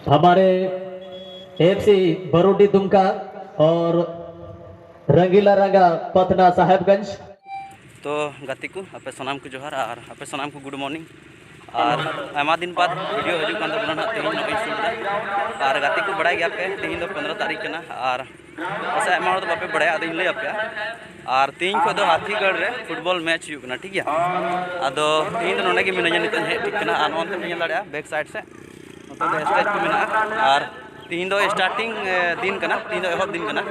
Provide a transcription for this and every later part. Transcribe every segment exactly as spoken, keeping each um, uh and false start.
हमारे एफसी बरूडी दुमका और रंगीला रंगा पतना साहेबगंज। ᱛᱚ ᱜᱟᱛᱮ ᱠᱚ, ᱟᱯᱮ ᱥᱟᱱᱟᱢ ᱠᱚ ᱡᱚᱦᱟᱨ ᱟᱨ ᱟᱯᱮ ᱥᱟᱱᱟᱢ ᱠᱚ ᱜᱩᱰ ᱢᱚᱨᱱᱤᱝ᱾ ᱟᱨ ᱟᱭᱢᱟ ᱫᱤᱱ ᱵᱟᱫ ᱵᱷᱤᱰᱤᱭᱳ ᱦᱤᱡᱩᱜ ᱠᱟᱱ ᱛᱟᱵᱚᱱᱟ ᱱᱟᱦᱟᱜ, ᱛᱮᱦᱮᱧ ᱱᱚᱜᱼᱚᱭ ᱥᱩᱴ ᱫᱟ᱾ ᱟᱨ ᱜᱟᱛᱮ ᱠᱚ, ᱵᱟᱲᱟᱭ ᱜᱮᱭᱟ ᱯᱮ, ᱛᱮᱦᱮᱧ ᱫᱚ ᱯᱚᱱᱨᱚ ᱛᱟᱹᱨᱤᱠᱷ ᱠᱟᱱᱟ᱾ ᱟᱨ ᱯᱟᱥᱮᱡ ᱟᱭᱢᱟ ᱦᱚᱲ ᱫᱚ ᱵᱟᱯᱮ ᱵᱟᱲᱟᱭᱟ, ᱟᱫᱚᱧ ᱞᱟᱹᱭ ᱟᱯᱮᱭᱟ᱾ ᱟᱨ ᱛᱮᱦᱮᱧ ᱠᱷᱚᱱ ᱫᱚ ᱦᱟᱛᱤᱜᱚᱲ ᱨᱮ ᱯᱷᱩᱴᱵᱚᱞ ᱢᱮᱪ ᱦᱩᱭᱩᱜ ᱠᱟᱱᱟ, ᱴᱷᱤᱠ ᱜᱮᱭᱟ? ᱟᱫᱚ ᱛᱮᱦᱮᱧ ᱫᱚ ᱱᱚᱰᱮ ᱜᱮ ᱢᱤᱱᱟᱹᱧᱟ, ᱱᱤᱛᱚᱜ ᱤᱧ ᱦᱮᱡ ᱴᱷᱤᱠ ᱠᱟᱱᱟ᱾ ᱟᱨ ᱱᱚᱜᱼᱚ ᱱᱚᱛᱮ ᱯᱮ ᱧᱮᱞ ᱫᱟᱲᱮᱭᱟᱜᱼᱟ, ᱵᱮᱠ ᱥᱟᱭᱤᱰ ᱥᱮᱫ ᱱᱚᱛᱮ ᱫᱚ ᱥᱴᱮᱡᱽ ᱠᱚ ᱢᱮᱱᱟᱜᱼᱟ᱾ ᱟᱨ ᱛᱮᱦᱮᱧ ᱫᱚ ᱥᱴᱟᱨᱴᱤᱝ, ᱮ, ᱫᱤᱱ ᱠᱟᱱᱟ, ᱛᱮᱦᱮᱧ ᱫᱚ ᱮᱦᱚᱵ ᱫᱤᱱ ᱠᱟᱱᱟ᱾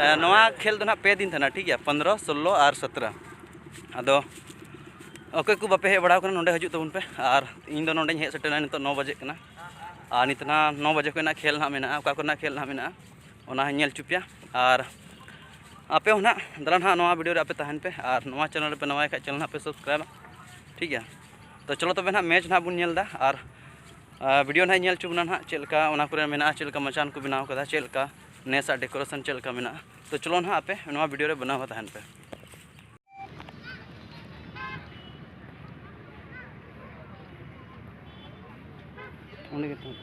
ᱮ, ᱱᱚᱣᱟ ᱠᱷᱮᱞ ᱫᱚ ᱱᱟᱦᱟᱜ ᱯᱮ ᱫᱤᱱ ᱛᱟᱦᱮᱱᱟ, ᱴᱷᱤᱠ ᱜᱮᱭᱟ, ᱯᱚᱱᱨᱚ, ᱥᱳᱞᱞᱳ ᱟᱨ ᱥᱚᱛᱨᱚ᱾ ᱟᱫᱚ ᱚᱠᱚᱭ ᱠᱚ ᱵᱟᱯᱮ ᱦᱮᱡ ᱵᱟᱲᱟ ᱟᱠᱟᱱᱟ, ᱱᱚᱰᱮ ᱦᱤᱡᱩᱜ ᱛᱟᱵᱚᱱ ᱯᱮ᱾ ᱟᱨ ᱤᱧ ᱫᱚ ᱱᱚᱰᱮᱧ ᱦᱮᱡ ᱥᱮᱴᱮᱨ ᱮᱱᱟ, ᱱᱤᱛᱚᱜ ᱱᱚ ᱵᱟᱡᱮᱜ ᱠᱟᱱᱟ᱾ ᱟᱨ ᱱᱤᱛᱚᱜ ᱱᱟᱜ ᱱᱚ ᱵᱟᱡᱮ ᱠᱷᱚᱱᱟᱜ ᱠᱷᱮᱞ ᱱᱟᱜ ᱢᱮᱱᱟᱜᱼᱟ, ᱚᱠᱟ ᱠᱚᱨᱮᱱᱟᱜ ᱠᱷᱮᱞ ᱱᱟᱜ ᱢᱮᱱᱟᱜᱼᱟ, ᱚᱱᱟ ᱦᱚᱸᱧ ᱧᱮᱞ ᱦᱚᱪᱚ ᱯᱮᱭᱟ᱾ ᱟᱨ ᱟᱯᱮ ᱦᱚᱸ ᱱᱟᱜ ᱫᱟᱬᱟᱱ ᱦᱟᱸᱜ ᱱᱚᱣᱟ ᱵᱷᱤᱰᱤᱭᱳ ᱨᱮ ᱟᱯᱮ ᱛᱟᱦᱮᱱ ᱯᱮ, ᱟᱨ ᱱᱚᱣᱟ ᱪᱮᱱᱮᱞ ᱨᱮᱯᱮ ᱱᱟᱣᱟᱭ ᱠᱷᱟᱡ, ᱪᱮᱱᱮᱞ ᱱᱟᱜ ᱯᱮ ᱥᱟᱵᱥᱠᱨᱟᱭᱤᱵᱟ, ᱴᱷᱤᱠ ᱜᱮᱭᱟ? ᱛᱚ ᱪᱚᱞᱚ ᱛᱚᱵᱮ ᱱᱟᱜ ᱢᱮᱪ ᱱᱟᱜ ᱵᱚᱱ ᱧᱮᱞ ᱮᱫᱟ, ᱟᱨ, ᱟᱨ ᱵᱷᱤᱰᱤᱭᱳ ᱱᱟᱜ ᱧᱮᱞ ᱦᱚᱪᱚ ᱵᱚᱱᱟ ᱱᱟᱜ, ᱪᱮᱫ ᱞᱮᱠᱟ ᱚᱱᱟ ᱠᱚᱨᱮ ᱢᱮᱱᱟᱜᱼᱟ, ᱪᱮᱫ ᱞᱮᱠᱟ ᱢᱟᱪᱟᱱ ᱠᱚ ᱵᱮᱱᱟᱣ ᱠᱟᱫᱟ, ᱪᱮᱫ ᱞᱮᱠᱟ ᱱᱮᱥᱟᱜ ᱰᱮᱠᱳᱨᱮᱥᱚᱱ ᱪᱮᱫ ᱞᱮᱠᱟ ᱢᱮᱱᱟᱜᱼᱟ᱾ ᱛᱚ ᱪᱚᱞᱚ ᱱᱟᱜ ᱟᱯᱮ ᱱᱚᱣᱟ ᱵᱷᱤᱰᱤᱭᱳ ᱨᱮ ᱵᱮᱱᱟᱣ ᱛᱟᱦᱮᱱ ᱯᱮ᱾ ᱚᱸᱰᱮ ᱜᱮ ᱛᱟᱦᱮᱸ᱾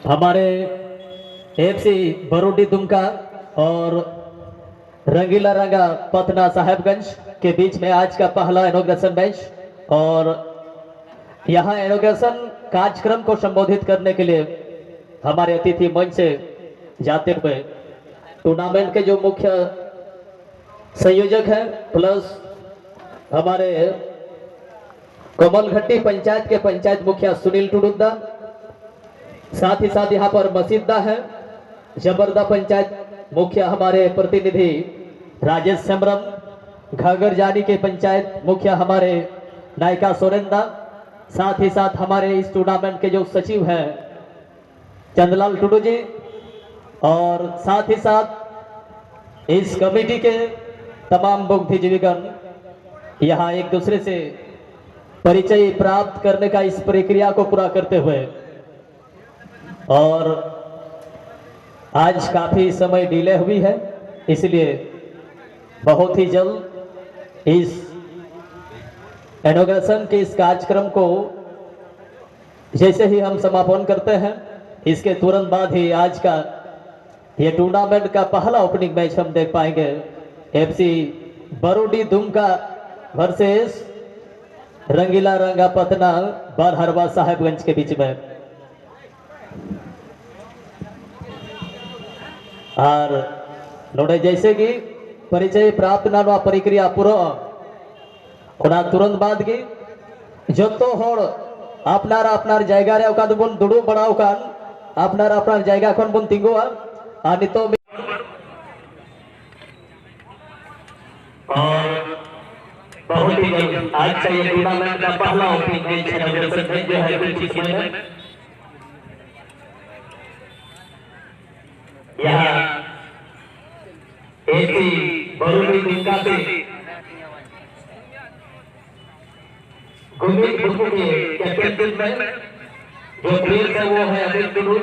हमारे एफसी बरूडी दुमका और रंगीला रंगा पतना साहेबगंज के बीच में आज का पहला इनॉग्रेशन मैच। और यहाँ इनॉग्रेशन कार्यक्रम को संबोधित करने के लिए हमारे अतिथि मंच से जाते हुए टूर्नामेंट के जो मुख्य संयोजक हैं प्लस हमारे कमल घट्टी पंचायत के पंचायत मुखिया सुनील टुडुदा, साथ ही साथ यहाँ पर मसीदा है, जबरदा पंचायत मुखिया हमारे प्रतिनिधि राजेश सेमरम, घाघर जानी के पंचायत मुखिया हमारे नायका सोरेंदा, साथ ही साथ हमारे इस टूर्नामेंट के जो सचिव हैं चंदलाल टुडू जी, और साथ ही साथ इस कमेटी के तमाम बुद्धिजीवीगण यहाँ एक दूसरे से परिचय प्राप्त करने का इस प्रक्रिया को पूरा करते हुए, और आज काफी समय डिले हुई है, इसलिए बहुत ही जल्द इस इनॉग्रेशन के इस कार्यक्रम को जैसे ही हम समापन करते हैं, इसके तुरंत बाद ही आज का ये टूर्नामेंट का पहला ओपनिंग मैच हम देख पाएंगे, एफसी बरूडी दुमका वर्सेस रंगीला रंगा पतना बरहरवा साहेबगंज के बीच में। ᱟᱨ ᱱᱚᱰᱮ ᱡᱮᱭᱥᱮ ᱜᱮ ᱯᱚᱨᱤᱪᱚᱭ ᱯᱨᱟᱯᱛ ᱨᱮᱱᱟᱜ ᱱᱚᱣᱟ ᱯᱨᱚᱠᱨᱤᱭᱟ ᱯᱩᱨᱟᱹᱜᱼᱟ, ᱚᱱᱟ ᱛᱩᱨᱟᱹᱱᱛ ᱵᱟᱫ ᱜᱮ ᱡᱚᱛᱚ ᱦᱚᱲ ᱟᱯᱱᱟᱨ ᱟᱯᱱᱟᱨ ᱡᱟᱭᱜᱟ ᱨᱮ ᱚᱠᱟ ᱫᱚᱵᱚᱱ ᱫᱩᱲᱩᱵ ᱵᱟᱲᱟ ᱟᱠᱟᱱ, ᱟᱯᱱᱟᱨ ᱟᱯᱱᱟᱨ ᱡᱟᱭᱜᱟ ᱠᱷᱚᱱ ᱵᱚᱱ ᱛᱤᱸᱜᱩᱜᱼᱟ᱾ ᱟᱨ ᱱᱤᱛᱚᱜ ᱢᱤᱫ और बहुत ही जल्द आज का ये टूर्नामेंट का पहला ओपनिंग मैच है, नवरत्न संघ जो है कुछ ही समय में यहाँ एसी बरूनी दुमका से गुरमीत मुर्मू के कैप्टनशिप में जो प्लेयर्स है वो है अमित टुडू,